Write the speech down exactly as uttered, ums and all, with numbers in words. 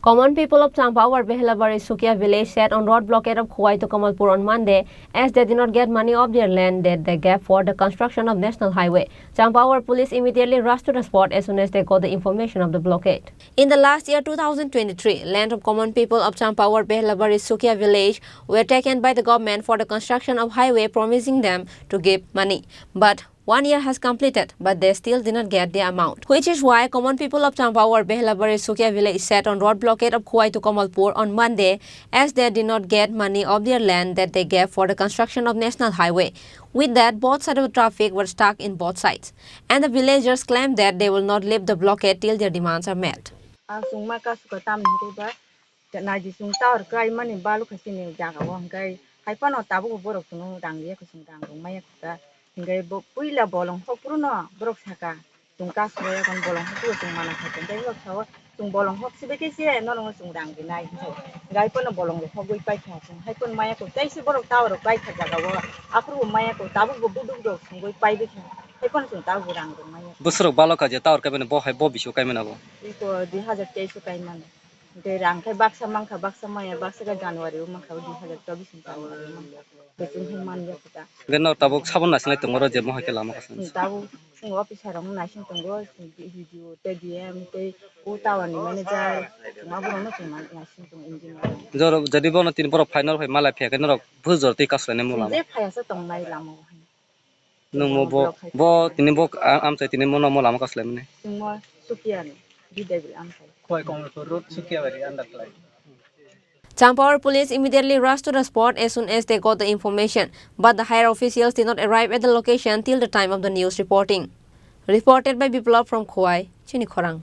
Common people of Champawar Behlabari Sukia village sat on road blockade of Khowai to Kamalpur on Monday as they did not get money of their land that they gave for the construction of National Highway. Champawar police immediately rushed to the spot as soon as they got the information of the blockade. In the last year two thousand twenty-three, land of common people of Champawar Behlabari Sukia village were taken by the government for the construction of highway, promising them to give money. But one year has completed, but they still did not get the amount, which is why common people of Champawar Behlabari Sukia village sat on road blockade of Khowai to Kamalpur on Monday as they did not get money of their land that they gave for the construction of National Highway. With that, both sides of the traffic were stuck in both sides, and the villagers claim that they will not lift the blockade till their demands are met. Ah, chwng ma kasu ka tam hingke ba, naidi chwng tower kai mani balu kha chini jaga o hingke hai phano tabuk borok chwng rang ya kha chwng rang rwng maya kha ta hingke bo puila bolong hok phuru no borok saka chwng kasu ya kon bolong hok phuru chwng mana kha ta hingke borok sao chwng bolong hok sibe ke se no rwng chwng rang rinai hingke hai phano bolong rok hogwi pai kha chwng hai phano maya kha tei se borok tower kai kha jaga o aphuru bo maya kha tabuk bo buduk rok songwi pai bi kha hai phano chwng tabuk bo rang rwng maya. Bwswrok balo kha je tower kai mani bo hai bo bisu kai mani abo. Iko dui hajar teis o kai mani. Tei rang khai baksa mankha, baksa maya, baksa khe January o mankha, o dui hajar chobbish ni January o mankha. Tei chwng hai man ya kho ta. Hingke no tabuk sabon naising lai tongo oro je mohai khe lama kaisa. Hmm, tabuk chwng officer rok naising tongo, chwng D D O tei D M tei o tower ni manager, chwng aborok no chwng naising tongo engineer. Joro, jodi bono tini borok phai norok phai malai phiya khe norok bujor twi kasu lainai mung lama. Je phai asa tong nai lama o hai. Nwng mo bo, bo tini bo a-, amchai tini mo no mo lama kasu lai mani. Chwng mo Sukiani, D W amchai. Khowai Kamalpur Road, Sukiabari under khlai. Champawar police immediately rushed to the spot as soon as they got the information, but the higher officials did not arrive at the location till the time of the news reporting. Reported by Biplab from Khowai, Chini Khorang.